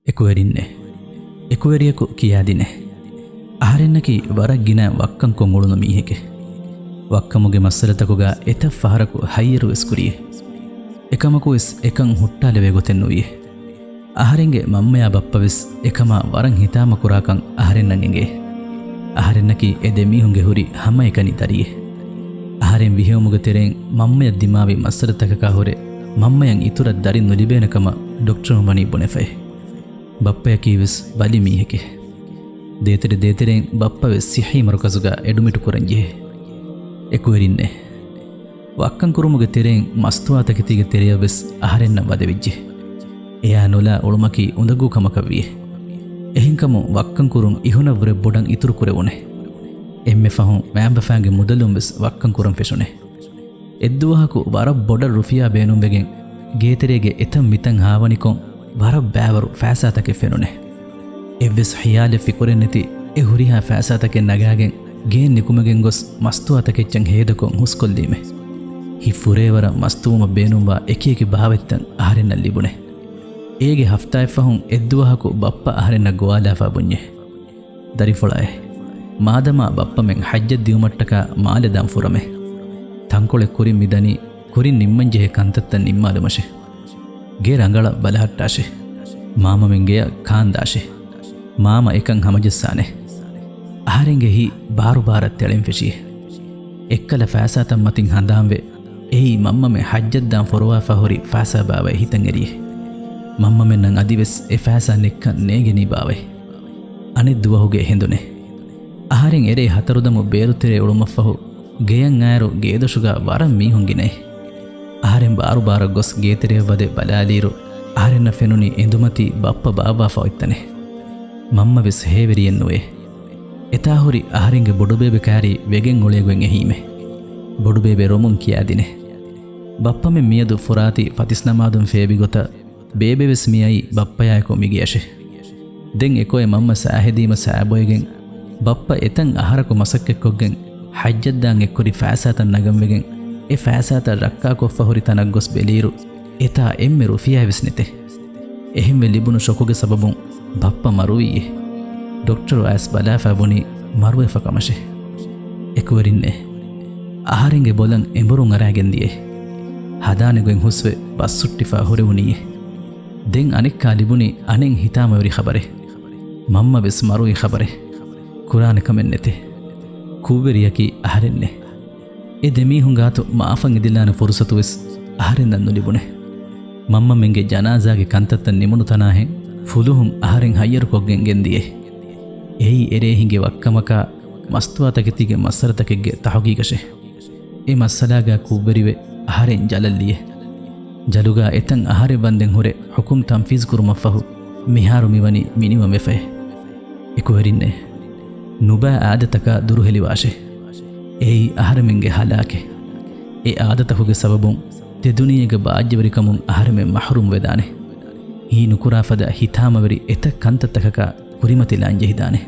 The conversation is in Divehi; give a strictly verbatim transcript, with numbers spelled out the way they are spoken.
އެކުވެރިންނޭ. އެކުވެރިޔަކު ކިޔާދިނޭ. އަހަރެންނަކީ ވަރަށް ގިނަ ވައްކަން ކޮށް އުޅުނު މީހެކޭ. ވައްކަމުގެ މައްސަލަތަކުގަ އެތައް ފަހަރަކު ހައްޔަރުވެސް ކުރިޔޭ. އެކަމަކުވެސް އެކަން ހުއްޓާލެވޭ ގޮތެއް ނުވިޔޭ. އަހަރެންގެ މަންމަޔާ ބައްޕަވެސް އެކަމާ ވަރަށް ހިތާމަ ކުރާކަން އަހަރެންނަށް އެނގޭ. އަހަރެންނަކީ އެ ދެމީހުންގެ ހުރި ހަމައެކަނި ދަރިއެއް. އަހަރެން ވިހެއުމުގެ ތެރެއިން މަންމަޔަށް ދިމާވި މައްސަލަތަކަކާ ހުރެ މަންމަޔަށް އިތުރަށް ދަރިން ނުލިބޭނެ ކަމަށް ޑޮކްޓަރުން ވަނީ ބުނެފައި. ބައްޕަޔަކީވެސް ބަލި މީހެކޭ. ދޭތެރެ ދޭތެރެއިން ބައްޕަވެސް ސިއްހީ މަރުކަޒުގަ އެޑުމިޓު ކުރަން ޖެހޭ. އެކުވެރިންނޭ. ވައްކަން ކުރުމުގެ ތެރެއިން މަސްތުވާތަކެތީގެ ތެރެޔަށްވެސް އަހަރެންނަށް ވަދެވިއްޖެ. އެޔާ ނުލާ އުޅުމަކީ އުނދަގޫ ކަމަކަށް ވިޔޭ. އެހެންކަމުން ވައްކަން ކުރުން އިހުނަށްވުރެ ބޮޑަށް އިތުރު ކުރެވުނޭ. އެންމެ ފަހުން މައިންބަފައިންގެ މުދަލުންވެސް ވައްކަން ކުރަން ފެށުނޭ. އެއްދުވަހަކު ވަރަށް ބޮޑަށް ރުފިޔާ ބޭނުންވެގެން ގޭތެރޭގެ އެތަން މިތަން ހާވަނިކޮށް ވަރަށް ބައިވަރު ފައިސާތަކެއް ފެނުނޭ. އެއްވެސް ހިޔާލެއް ފިކުރެއްނެތި އެ ހުރިހާ ފައިސާތަކެއް ނަގާގެން ގެއިން ނިކުމެގެން ގޮސް މަސްތުވާތަކެއްޗަށް ހޭދަކޮށް ހުސްކޮށްލީމޭ. ހިތް ފުރޭވަރަށް މަސްތުވުމަށް ބޭނުންވާ އެކިއެކި ބާވަތްތައް އަހަރެންނަށް ލިބުނޭ. އޭގެ ހަފްތާއެއްފަހުން އެއްދުވަހަކު ބައްޕަ އަހަރެންނަށް ގޮވާލާފަ ބުންޏޭ. ދަރިފުޅާއޭ، މާދަމާ ބައްޕަމެން ޙައްޖަށް ދިއުމަށްޓަކާ މާލެ ދާން ފުރަމޭ. ތަންކޮޅެއް ކުރިން މިދަނީ، ކުރިން ނިންމަންޖެހޭ ކަންތައްތައް ނިންމާލުމަށޭ. ގެ ރަނގަޅަށް ބަލަހައްޓާށޭ. މާމަމެން ގެޔަށް ކާންދާށޭ. މާމަ އެކަން ހަމަޖައްސާނެ. އަހަރެންގެ ހިތް ބާރުބާރަށް ތެޅެން ފެށި. އެއްކަލަ ފައިސާތައް މަތިން ހަނދާންވެ، އެއީ މަންމަމެން ޙައްޖަށްދާން ފޮރުވާފަ ހުރި ފައިސާ ބާވައި ހިތަށް އެރިއޭ. މަންމަމެންނަށް އަދިވެސް އެ ފައިސާ ނެއްކަން ނޭނގެނީ ބާވައި. އަނެއް ދުވަހުގެ ހެނދުނޭ. އަހަރެން އެރޭ ހަތަރުދަމު ބޭރުތެރޭ އުޅުމަށްފަހު، ގެޔަށް އާއިރު ގޭދޮށުގަ ވަރަށް މީހުން ގިނައޭ. އަހަރެން ބާރުބާރަށް ގޮސް ގޭތެރެޔަށް ވަދެ ބަލާލިއިރު، އަހަރެންނަށް ފެނުނީ އެނދުމަތީ ބައްޕަ ބާއްވާފަ އޮތްތަނެއް. މަންމަވެސް ހޭވެރިއެއް ނުވޭ. އެތާ ހުރި އަހަރެންގެ ބޮޑުބޭބެ ކާރީ ވެގެން އުޅޭ ގޮތް އެހީމެ. ބޮޑުބޭބެ ރޮމުން ކިޔާދިނޭ. ބައްޕަމެން މިއަދު ފުރާތި ފަތިސް ނަމާދުން ފޭބި ގޮތަށް ބޭބެވެސް މިއައީ ބައްޕަޔާއެކު މިގެޔަށެ. ދެން އެކޮއެ މަންމަ ސައިހެދީމަ ސައިބޮއެގެން ބައްޕަ އެތަން އަހަރަކު މަސައްކަތްކޮށްގެން ޙައްޖަށްދާން އެއްކުރި ފައިސާތައް ނަގަންވެގެން އެ ފައިސާތައް ރައްކާކޮށްފަ ހުރި ތަނަށް ގޮސް ބެލިއިރު އެތާ އެންމެ ރުފިޔާއެއްވެސް ނެތޭ. އެހެންވެ ލިބުނު ޝޮކުގެ ސަބަބުން ބައްޕަ މަރުވީއޭ. ޑޮކްޓަރު އައިސް ބަލާފަ ބުނީ މަރުވެފަ ކަމަށޭ. އެކުވެރިންނޭ. އަހަރެންގެ ބޮލަށް އެނބުރުން އަރާގެން ދިޔައޭ. ހަދާނެ ގޮތް ހުސްވެ ބަސްސުއްޓިފަ ހުރެވުނީއޭ. ދެން އަނެއްކާ ލިބުނީ އަނެއް ހިތާމަވެރި ޚަބަރެއް. މަންމަވެސް މަރުވި ޚަބަރެއް. ކުރާނެ ކަމެއް ނެތޭ. ކުށްވެރިޔަކީ އަހަރެންނޭ. އެ ދެމީހުން ގާތު މަޢާފަށް އެދިލާނެ ފުރުޞަތުވެސް އަހަރެންނަށް ނުލިބުނޭ. މަންމަމެންގެ ޖަނާޒާގެ ކަންތައްތައް ނިމުނު ތަނާހެން ފުލުހުން އަހަރެން ހައްޔަރުކޮށްގެން ގެންދިޔައޭ. އެއީ އެރޭ ހިނގި ވައްކަމަކާ މަސްތުވާތަކެތީގެ މައްސަލަތަކެއްގެ ތަޙުޤީޤަށޭ. އެ މައްސަލާގާ ކުށްވެރިވެ އަހަރެން ޖަލަށްލިޔޭ. ޖަލުގާ އެތަން އަހަރެއް ވަންދެން ހުރެ ޙުކުމް ތަންފީޒު ކުރުމަށްފަހު މިހާރު މިވަނީ މިނިވަން ވެފައޭ. އެކުވެރިންނޭ. ނުބައި އާދަތަކާ ދުރުހެލިވާށޭ. އެއީ އަހަރެމެންގެ ހަލާކެއް. އެ އާދަތަކުގެ ސަބަބުން ދެދުނިޔޭގެ ބާއްޖަވެރިކަމުން އަހަރެމެން މަޙްރޫމް ވެދާނެ. ހީ ނުކުރާ ފަދަ ހިތާމަވެރި އެތައް ކަންތައްތަކަކާ ކުރިމަތިލާން ޖެހިދާނެ.